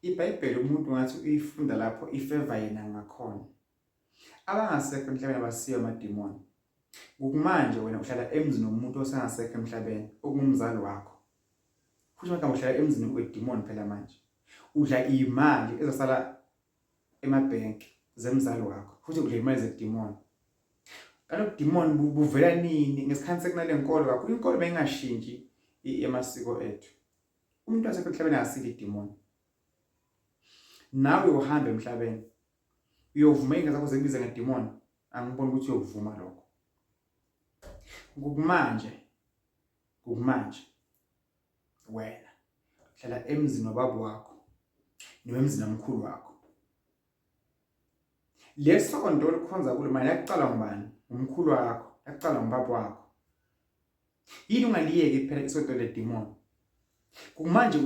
IBhayibheli umuntu ngathi uyifunda lapho ifeva yena ngakhona. Abangasekho emhlabeni abasiyo amadimoni. Ngokumanje wena uhlala emzini womuntu osengasekho emhlabeni okungumzali wakho. Futhi magama uhlala emzini wedimoni phela manje. Udla imali ezosala emabhenki zemzali wakho futhi udla imali zedimoni. Kaloku demon buvela nini ngesikhathi sekunale nkolo kakhulu inkolo beyingashintshi emasiko ethu. Umuntu wasekho emhlabeni akasile idimoni. Nawe uhamba emhlabeni uyovuma ingane zakho zikubize ngedimoni angiboni ukuthi uyokuvuma lokho. Ngokumanje ngokumanje wena hlala emzini wababa wakho noma emzini wamkhulu wakho. Lesonto olikhonza kulo mali yakuqala ngubani? Umkhulu wakho, yakuqala ngubaba wakho. Yini ungaliyeki phela isonto ledimoni? Kumanje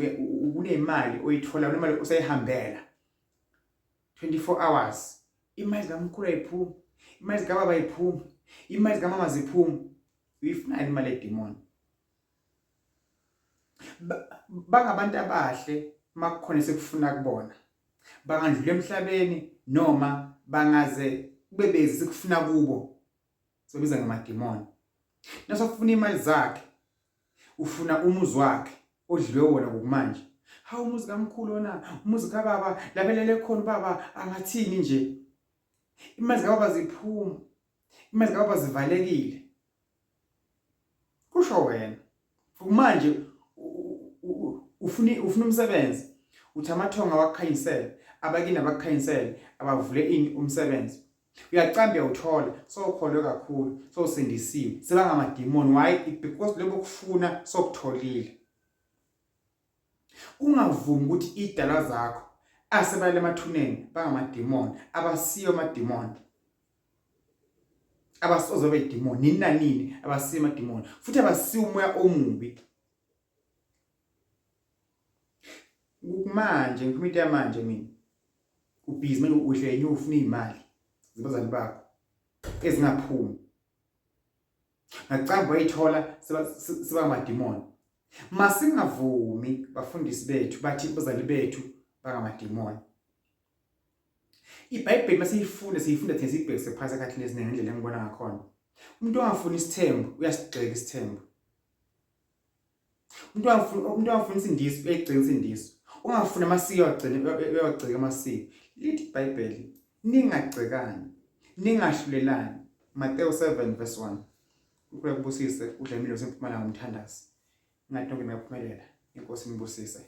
kunemali oyithola, kunemali osayihambela 24 hours. Imali kamkhulu ayiphumi, imali zikababa ayiphumi, imali zikamama ziphumi. Uyifunani imali yedimoni? Bangabantu abahle makukhona esikufuna kubona. Bangandlula emhlabeni noma bangaze kube bezi sikufuna kubo. Sobiza ngamadimoni. Nasofuna imali zakhe, ufuna umuzi wakhe odliwe wona ngokumanje. Hawu umuzi kamkhulu ona, umuzi kababa labelele khona ubaba angathini nje. Imali zikababa ziphuma. Imali zikababa zivalekile. Kusho wena. Manje ufuna ufuna umsebenzi. Uthi amathonga wakukhanyisele, abakini abakukhanyisele, abavule ini umsebenzi. Uyacamba uyawuthola, sowukholwe kakhulu, sowusindisiwe. Sebangamadimoni why? Because lobo kufuna sokutholile. Ungavumi ukuthi idalwa zakho asebalele emathuneni bangamadimoni, abasiyo amadimoni. Abasoze babe idimoni nini nanini, abasiyo amadimoni futhi abasiyo umoya omubi. Kumanje ngikhuluma into yamanje mina. Ubhizi manje udle enye ufuna izimali zabazali bakho ezingaphumi. Ngacamba wayithola sebangamadimoni. Masingavumi bafundisi bethu bathi abazali bethu bangamadimoni. IBhayibheli masiyifunda siyifunda thina siyibhekise phansi ekhathini eziningi ngendlela engibona ngakhona. Umuntu ongafuni isithembu uyasigxeka isithembu. Umuntu ongafuni umuntu ongafuni insindiso uyayigcina insindiso. Ongafuni amasiko uyawagcina uyawagcika amasiko. Lithi iBhayibheli ningagxekani, ningahlulelani. Mateyu 7 verse 1. uNkulunkulu akubusise udlamini wasempumalanga umthandazi. Ngathi nonke niyaphumelela. Inkosi inibusise.